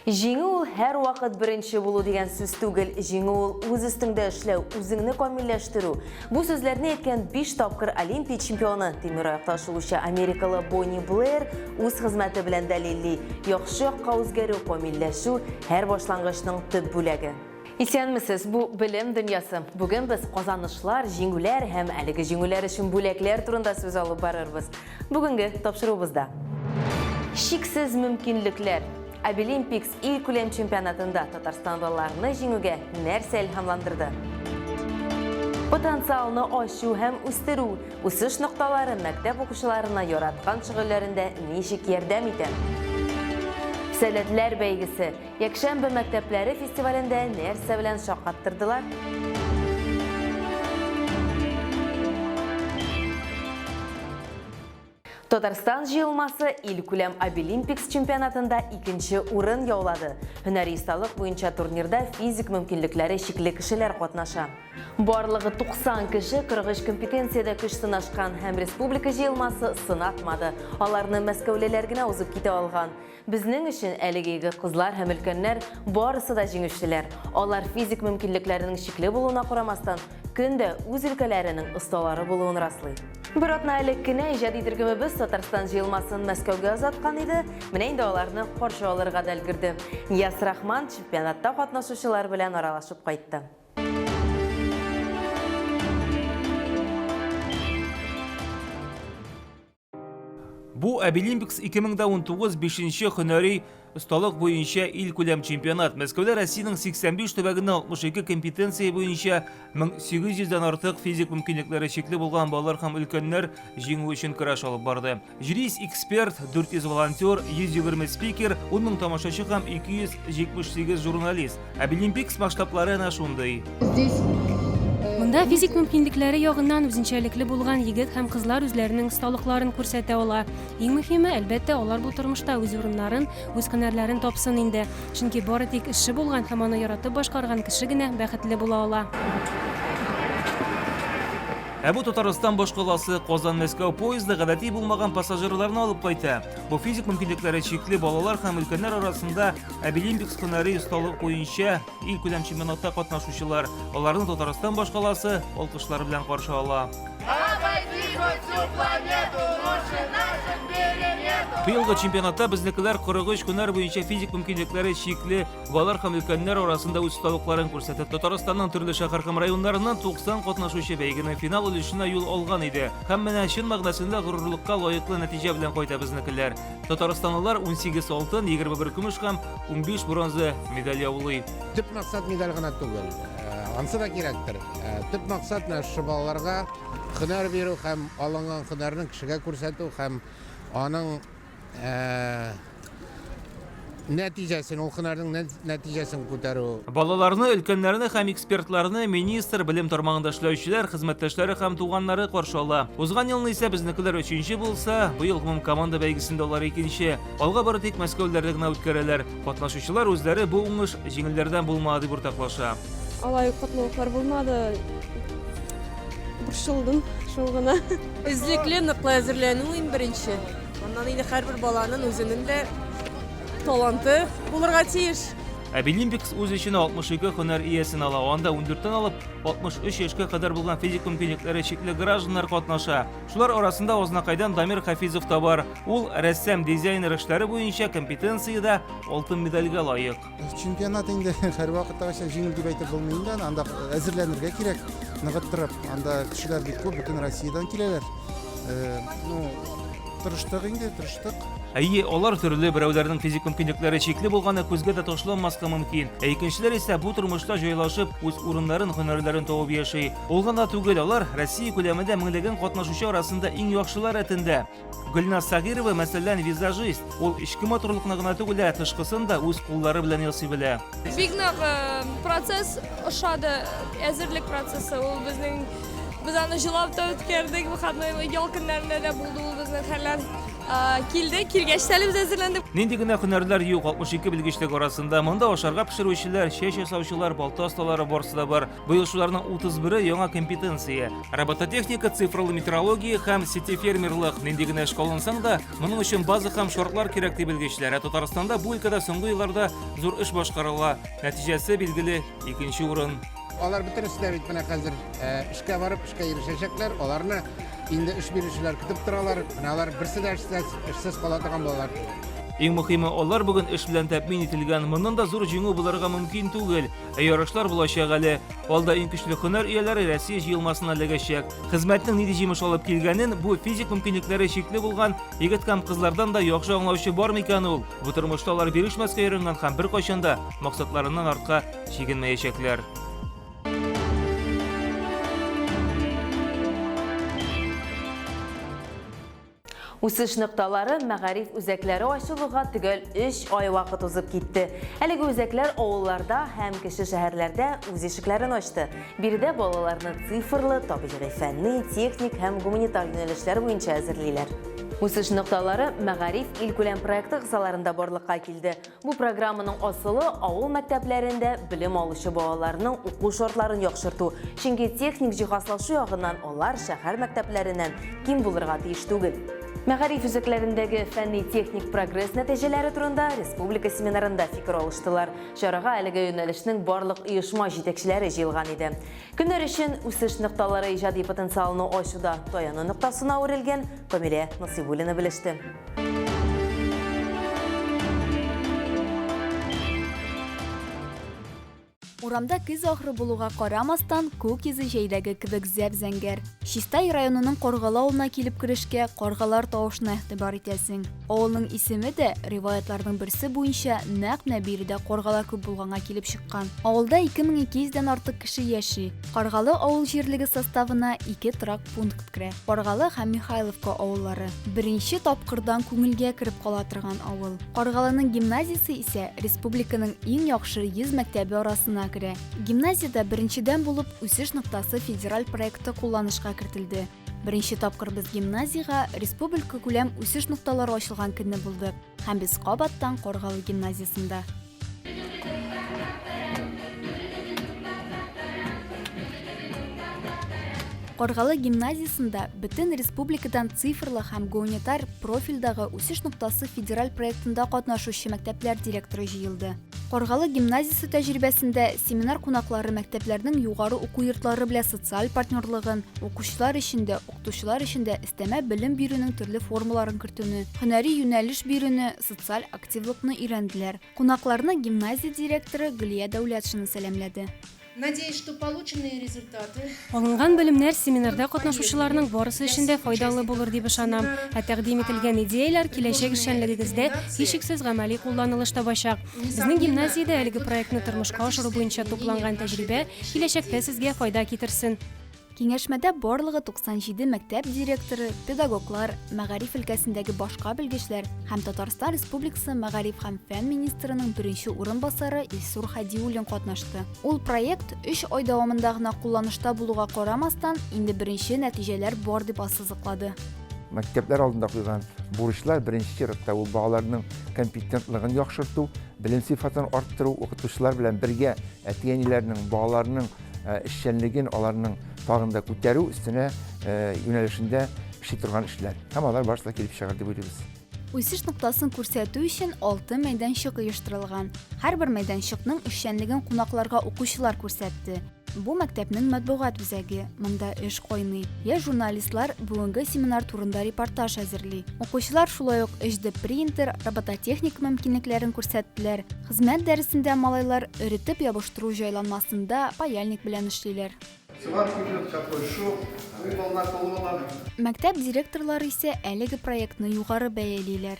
Җиңү ул һәрвакыт беренче булу дигән сүз түгел. Җиңү ул үз өстеңдә эшләү, үзеңне камилләштерү. Бу сүзләрне әйткән 5 тапкыр Олимпия чемпионы, тимераякта шуучы америкалы Бонни Блэр үз хезмәте белән дәлилли. Яхшы якка үзгәрү, камилләшү һәр башлангычның төп бүләге. Исәнмесез, бу Белем дөньясы. Бүген без казанышлар, җиңүләр һәм әлеге җиңүләр өчен бүләкләр турында сүз алып барырбыз. Бүгенге тапшыруыбызда. Чиксез мөмкинлекләр. Абилимпикс илкүләм чемпионатында татарстанлыларны җиңүгә нәрсә илһамландырды? Потенциалны ачу һәм үстерү. Үсеш нокталары мәктәп укучыларына яраткан шөгыльләрендә ничек ярдәм итә? Сәләтләр бәйгесе. Якшәмбе мәктәпләре фестивалендә нәрсә белән шаккаттырдылар? Татарстан җыелмасы илкүләм Абилимпикс чемпионатында икенче урын яулады. Һөнәри осталык буенча турнирда физик мөмкинлекләре чикле кешеләр катнаша. Барлыгы 90 кеше 43 компетенциядә көч сынашкан һәм республика җыелмасы сынатмады. Аларны мәскәүлеләр генә узып китә алган. Безнең өчен әлеге егет-кызлар һәм өлкәннәр барысы да җиңүчеләр. Алар физик мөмкинлекләренең чикле булуына карамастан, көн дә үз өлкәләренең осталары булуын раслый. Бер атна элек кенә иҗади төркемебез Татарстан җыелмасын Мәскәүгә озаткан иде, менә инде аларны каршы алырга да өлгерде. Нияз Рахман чемпионатта катнашучылар белән аралашып кайтты. Бу Абилимпикс 2019 бишенче һөнәри осталык буенча илкүләм чемпионат. Мәскәүдә Россиянең 85 төбәгеннән 62 компетенция буенча 1800 дән артык физик мөмкинлекләре чикле булган балалар һәм өлкәннәр җиңү өчен көрәш алып барды. 100 эксперт, 400 волонтер, 120 спикер, 10 мең тамашачы һәм 278 журналист. Абилимпикс масштаблары әнә шундый. Здесь Монда физик мөмкинлекләре ягыннан үзенчәлекле булган егет һәм кызлар үзләренең осталыкларын күрсәтә ала. Иң мөһиме, әлбәттә, алар бу тормышта үз урыннарын, үз һөнәрләрен тапсын инде. Чөнки бары тик эше булган һәм аны яратып башкарган кеше генә бәхетле була ала. Ә бу Татарстан башкаласы Казан-Мәскәү поезды гадәти булмаган пассажирларны алып кайта. Бу физик мөмкинлекләре чикле балалар һәм өлкәннәр арасында Абилимпикс һөнәри осталык буенча Илкүләм чемпионатта катнашучылар аларны Татарстан башкаласы алкышлар белән каршы ала. Быелгы чемпионатта безнекеләр 43 һөнәр буенча физик мөмкинлекләре чикле балалар һәм өлкәннәр арасында үз осталыкларын күрсәтә. Татарстанның төрле шәһәр һәм районнарыннан 90 катнашучы бәйгенең финал өлешенә юл алган иде. Һәм менә чын мәгънәсендә горурлыкка лаеклы нәтиҗә белән кайта безнекеләр. Татарстанлылар 18 алтын, 21 көмеш һәм 15 бронза медаль яулый. Төп максат медаль гына түгел. Ансы да кирәктер. Төп максат менә шушы балаларга һөнәр бирү һәм алынган һөнәрне кешегә күрсәтү һәм аның нәтиҗәсен, ул һөнәрнең нәтиҗәсен күтәрү. Балаларны, өлкәннәрне һәм экспертларны министр, белем тармагында эшләүчеләр, хезмәттәшләре һәм туганнары каршы ала. Узган елны исә безнекеләр өченче булса, быел гомумкоманда бәйгесендә алар икенче. Алга бары тик мәскәүлеләрне генә үткәрәләр. Катнашучылар үзләре бу уңыш җиңелләрдән булмады дип уртаклаша. Алай ук катлаулыклар булмады. Борчылдым шул гына. Эзлекле, ныклы әзерләнү иң беренче. Аннан инде һәрбер баланың үзенең дә таланты булырга тиеш. Абилимпикс үз эченә 62 һөнәр иясен ала. Анда 14-тән алып 63 яшькә кадәр булган физик мөмкинлекләре чикле гражданнар катнаша. Шулар арасында Азнакайдан Дамир Хафизов та бар. Ул рәссам, дизайнер эшләре буенча компетенциядә алтын медальгә лаек. Чемпионат инде һәрвакыттагыча җиңел дип әйтеп булмый инде. Анда әзерләнергә кирәк, ныгыттырып. Анда кешеләр бик күп, бөтен Россиядән киләләр. Ну, тырыштык инде, тырыштык. Әйе, алар төрле, берәүләрнең физик мөмкинлекләре чикле булганы күзгә дә ташланмаска мөмкин. Ә икенчеләр исә бу тормышта җайлашып, үз урыннарын, һөнәрләрен табып яши. Ул гына түгел, алар Россия күләмендә меңләгән катнашучы арасында иң яхшылар рәтендә. Гөлназ Сагирова, мәсәлән, визажист. Ул эчке матурлыкны гына түгел, ә тышкысын да үз куллары белән ясый белә. Бик нык процесс ошады, әзерлек процессы. Ул безнең Без аны җылап та үткәрдек, выходной ял көннәрендә дә булды ул безнең хәлләр. Килдек, килгәч тә әле без әзерләндек. Нинди генә һөнәрләр юк 62 белгечлек арасында. Монда ашарга пешерүчеләр, чәч ясаучылар, балта осталары барсы да бар. Быел шуларның 31-е яңа компетенция. Робототехника, цифрлы метрология һәм сетефермерлык. Нинди генә эшкә алынсаң да, моның өчен база һәм шартлар кирәк ди белгечләр. Ә Татарстанда бу өлкәдә соңгы елларда зур эш башкарыла. Нәтиҗәсе билгеле, икенче урын. Алар бөтенесе дә бит менә хәзер эшкә барып, эшкә ирешәчәкләр. Аларны инде эш бирүчеләр көтеп торалар. Менә алар берсе дә эшсез, эшсез кала торган балалар түгел. Иң мөхиме, алар бүген эш белән тәэмин ителгән. Моннан да зур җиңү булырга мөмкин түгел. Ә ярышлар булачак әле. Алда иң көчле һөнәр ияләре Россия җыелмасына эләгәчәк. Хезмәтнең нинди җимеш алып килгәнен бу физик мөмкинлекләре чикле булган егет һәм кызлардан да яхшы аңлаучы бар микән ул? Бу тормышта алар бирешмәскә өйрәнгән һәм беркайчан да максатларыннан артка чигенмәячәкләр. Үсеш нокталары мәгариф үзәкләре ачылуга төгәл 3 ай вакыт узып китте. Әлеге үзәкләр авылларда һәм кече шәһәрләрдә үз ишекләрен ачты. Биредә балаларны цифрлы, табигый фәнни, техник һәм гуманитар юнәлешләр буенча әзерлиләр. Үсеш нокталары мәгариф илкүләм проекты кысаларында барлыкка килде. Бу программаның асылы авыл мәктәпләрендә белем алучы балаларның уку шартларын яхшырту, чөнки техник җиһазлашу ягыннан алар шәһәр мәктәпләреннән ким булырга тиеш түгел. Мәгариф үзәкләрендәге фәнни-техник прогресс нәтиҗәләре турында республика семинарында фикер алыштылар. Чарага әлеге юнәлешнең барлык оешма җитәкчеләре җыелган иде. Көннәр өчен үсеш нокталары иҗади потенциалны ачуда таяну ноктасына әверелгән Камилә Насыйбуллина белеште. Урамда көз ахыры булуга карамастан, күк йөзе җәйдәге кебек зәп-зәңгәр. Чистай районының Каргалы авылына килеп керешкә каргалар тавышына игътибар итәсең. Авылның исеме дә, риваятьләрнең берсе буенча, нәкъ менә биредә каргалар күп булганга килеп чыккан. Авылда 2200 дән артык кеше яши. Каргалы авыл җирлеге составына ике торак пункт керә. Каргалы һәм Михайловка авыллары. Беренче тапкырдан күңелгә кереп кала торган авыл. Каргалының гимназиясе исә республиканың иң яхшы 100 мәктәбе арасына керә. Гимназиядә беренчедән булып Үсеш ноктасы федераль проекты кулланышка кертелде. Беренче тапкыр без гимназиягә республикакүләм үсеш нокталары ачылган көнне булдык һәм без кабаттан Каргалы гимназиясендә. Каргалы гимназиясендә бөтен республикадан цифрлы һәм гуманитар профильдагы Үсеш ноктасы федераль проектында катнашучы мәктәпләр директоры җыелды. Каргалы гимназиясе тәҗрибәсендә семинар кунаклары мәктәпләрнең югары уку йортлары белән социаль партнерлыгын, укучылар өчен дә, укытучылар өчен дә өстәмә белем бирүнең төрле формаларын кертүне, һөнәри юнәлеш бирүне, социаль активлыкны өйрәнделәр. Кунакларны гимназия директоры Гөлия Дәүләтшина сәламләде. Надеюсь, что полученные результаты. Алынган белемнәр семинарда катнашучыларның барысы өчен дә файдалы булыр дип ышанам. Ә тәкъдим ителгән идеяләр киләчәк эшчәнлегегездә һичшиксез гамәли кулланылыш табачак. Безнең гимназиядә әлеге проектны тормышка ашыру буенча тупланган тәҗрибә киләчәктә сезгә файда китерсен. Киңәшмәдә барлыгы 97 мәктәп директоры, педагоглар, мәгариф өлкәсендәге башка белгечләр һәм Татарстан Республикасы мәгариф һәм фән министрының беренче урынбасары Илсур Хәдиуллин катнашты. Ул проект өч ай дәвамында гына кулланышта булуга карамастан, инде беренче нәтиҗәләр бар дип ассызыклады. Мәктәпләр алдында куйган бурычлар беренче чиратта ул балаларның компетентлыгын яхшырту, белем сыйфатын арттыру, укытучылар белән бергә әти-әниләрнең, балаларның эшчәнлеген аларның тагын да күтәрү өстенә юнәлешендә эшли торган эшләр. Һәм алар барысы да килеп чыгар дип уйлыйбыз. Үсеш ноктасын күрсәтү өчен алты мәйданчык оештырылган. Һәрбер мәйданчыкның эшчәнлеген кунакларга укучылар күрсәтте. Бу мәктәпнең матбугат үзәге, монда эш кайный. Яшь журналистлар бүгенге семинар турында репортаж әзерли. Укучылар шулай ук 3D принтер, робототехника мөмкинлекләрен күрсәттеләр. Хезмәт дәресендә малайлар эретеп ябыштыру җайланмасында паяльник белән эшлиләр. Сварка идет такой шов. Мәктәп директорлары исә әлеге проектны югары бәялиләр.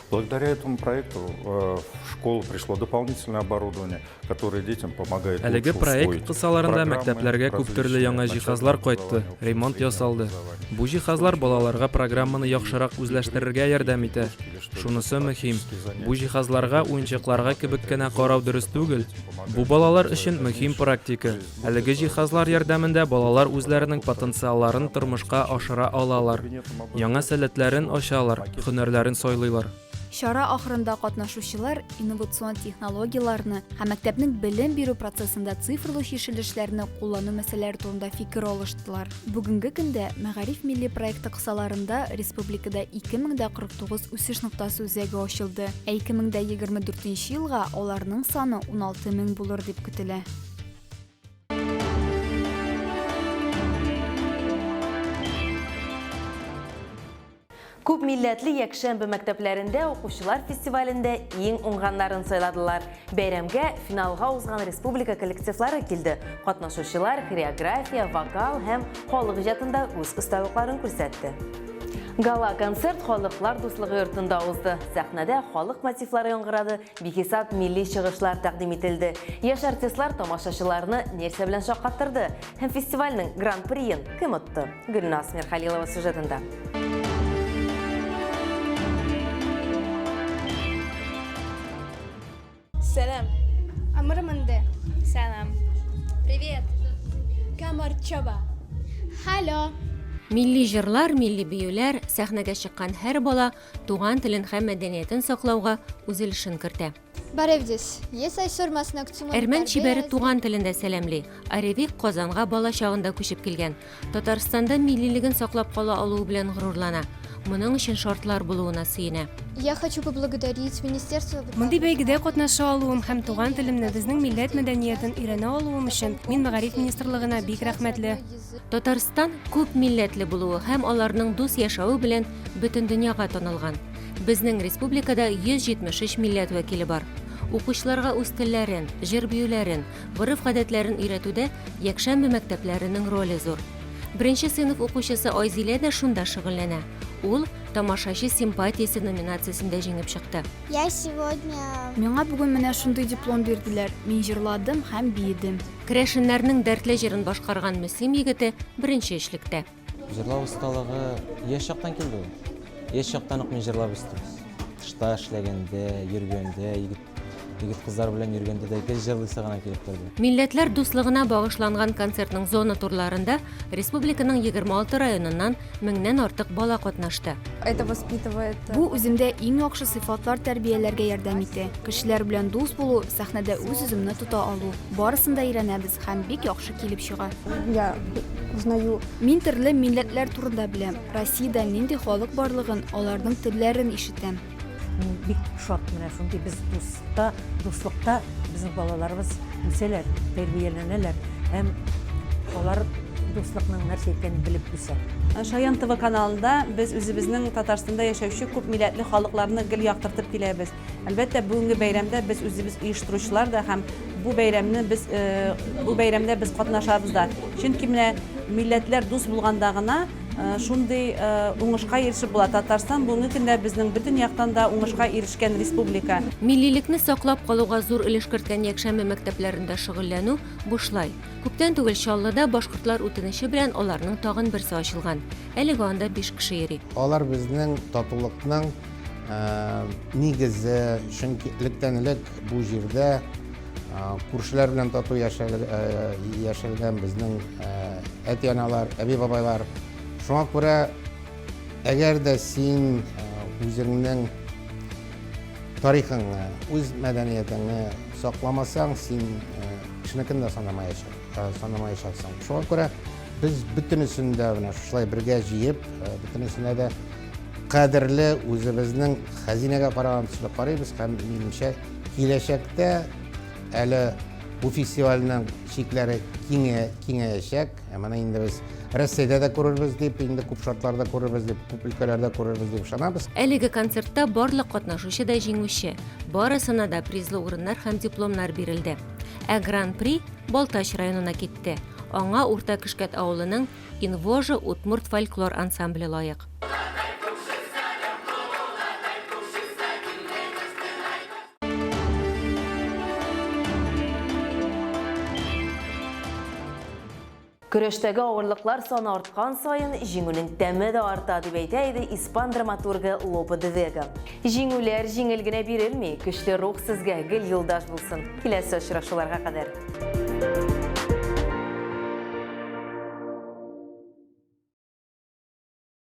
Благодаря этому проекту э, в школу пришло дополнительное оборудование, которое детям помогает Әлеге проект кысаларында мәктәпләргә күп төрле яңа җиһазлар кайтты, ремонт ясалды. Бу җиһазлар балаларга программаны яхшырак үзләштерергә ярдәм итә. Шунысы мөһим, бу җиһазларга уенчыкларга кебек кенә карау дөрес түгел. Бу балалар өчен мөһим практика. Әлеге җиһазлар ярдәмендә балалар үзләренең потенциалларын тормышка ашыра алалар, яңа сәләтләрен ачалар, һөнәрләрен сайлыйлар. Чара ахырында катнашучылар инновацион технологияләрне һәм мәктәпнең белем бирү процессында цифрлы чишелешләрне куллану мәсьәләләре турында фикер алыштылар. Бүгенге көндә Мәгариф милли проекты кысаларында республикада 2049 үсеш ноктасы үзәге ачылды, ә 2024 елга аларның саны 16 мең булыр дип көтелә. Күп милләтле якшәмбе мәктәпләрендә укучылар фестивалендә иң уңганнарын сайладылар. Бәйрәмгә финалга узган республика коллективлары килде. Катнашучылар хореография, вокал һәм халык иҗатында үз осталыкларын күрсәтте. Гала-концерт Халыклар дуслыгы йортында узды. Сәхнәдә халык мотивлары яңгырады, Бихисап милли чыгышлар тәкъдим ителде. Яшь артистлар тамашачыларны нәрсә белән шаккаттырды һәм фестивальнең гран-приен кем отты? Гөлназ Мирхалилова сюжетында. Сәлам. Амырмынды. Сәлам. Привет. Камарчаба. Халло. Милли җырлар, милли биюләр, сәхнәгә чыккан һәр бала туган телен һәм мәдәниятен саклауга үз өлешен кертә. Әрмән чибәре туган телендә сәламли. Аревик Казанга бала чагында күчеп килгән. Татарстанда миллилеген саклап кала алуы белән горурлана. Моның өчен шартлар булуына сөенә. Я хочу поблагодарить Министерство Мондый бәйгедә катнаша алуым һәм туган телемне, безнең милләт мәдәниятен өйрәнә алуым өчен мин Мәгариф министрлыгына бик рәхмәтле. Татарстан күп милләтле булуы һәм аларның дус яшәве белән бөтен дөньяга танылган. Безнең республикада 173 милләт вәкиле бар. Укучыларга үз телләрен, җыр-биюләрен, гореф-гадәтләрен өйрәтүдә якшәмбе мәктәпләренең роле зур. Беренче сыйныф укучысы Айзилә дә шунда шөгыльләнә. Ул Тамашачы симпатиясе номинациясендә җиңеп чыкты. Я сегодня. Миңа бүген менә шундый диплом бирделәр. Мин җырладым һәм биедем. Керәшеннәрнең дәртле җырын башкарган Мөслим егете беренче өчлектә. Җырлау осталыгы яшь чактан килде ул. Яшь чактан ук мин җырлап үстем. Тышта эшләгәндә, йөргәндә, егет егет кызлар белән йөргәндә дә гел җырлыйсы гына килеп торды. Милләтләр дуслыгына багышланган концертның зона турларында республиканың 26 районыннан меңнән артык бала катнашты. Это воспитывает. Бу үземдә иң яхшы сыйфатлар тәрбияләргә ярдәм итә. Кешеләр белән дус булу, сәхнәдә үз-үземне тота алу. Барысын да өйрәнәбез һәм бик яхшы килеп чыга. Я узнаю. Мин төрле милләтләр турында беләм, Россиядә нинди халык барлыгын, аларның телләрен ишетәм. Мин бик шат менә шундый без дуста, дуслыкта безнең балаларыбыз үсәләр, тәрбияләнәләр һәм алар дуслыкның нәрсә икәнен белеп үсә. Шаян ТВ каналында без үзебезнең Татарстанда яшәүче күп милләтле халыкларны гел яктыртып киләбез. Әлбәттә, бүгенге бәйрәмдә без үзебез оештыручылар да һәм бу бәйрәмне без э, бу бәйрәмдә без катнашабыз да. Чөнки менә милләтләр дус булганда гына э, шундый э, уңышка ирешеп була. Татарстан бүгенге көндә безнең бөтен яктан да уңышка ирешкән республика. Миллилекне саклап калуга зур өлеш керткән якшәмбе мәктәпләрендә шөгыльләнү бушлай. Күптән түгел Чаллыда башкортлар үтенече белән аларның тагын берсе ачылган. Әлегә анда биш кеше йөри. Алар безнең татулыкның Нигезе, чөнки электән-элек бу җирдә күршеләр белән тату яшәлгән безнең әти-аналар, әби-бабайлар. Шуңа күрә, әгәр дә син үзеңнең тарихыңны, үз мәдәниятеңне сакламасаң, син кешенекен дә санамаячаксың. Шуңа күрә без бөтенесен дә менә шушылай бергә җыеп, бөтенесенә дә кадерле үзебезнең хәзинәгә караган төсле карыйбыз һәм минемчә киләчәктә әле бу фестивальнең чикләре киңә, киңәячәк. Ә моны инде без Рәсәйдә дә күрербез дип, инде күп шартларда күрербез дип, күп өлкәләрдә күрербез дип ышанабыз. Әлеге концертта барлык катнашучы да җиңүче. Барысына да призлы урыннар һәм дипломнар бирелде. Ә Гран-при Балтач районына китте. Аңа Урта Көшкәт авылының Инвожа удмурт фольклор ансамбле лаек. Көрәштәге авырлыклар саны арткан саен, җиңүнең тәме дә арта, дип әйтә иде испан драматургы Лопе де Вега. Җиңүләр җиңел генә бирелми, көчле рух сезгә гел юлдаш булсын. Киләсе очрашуларга кадәр.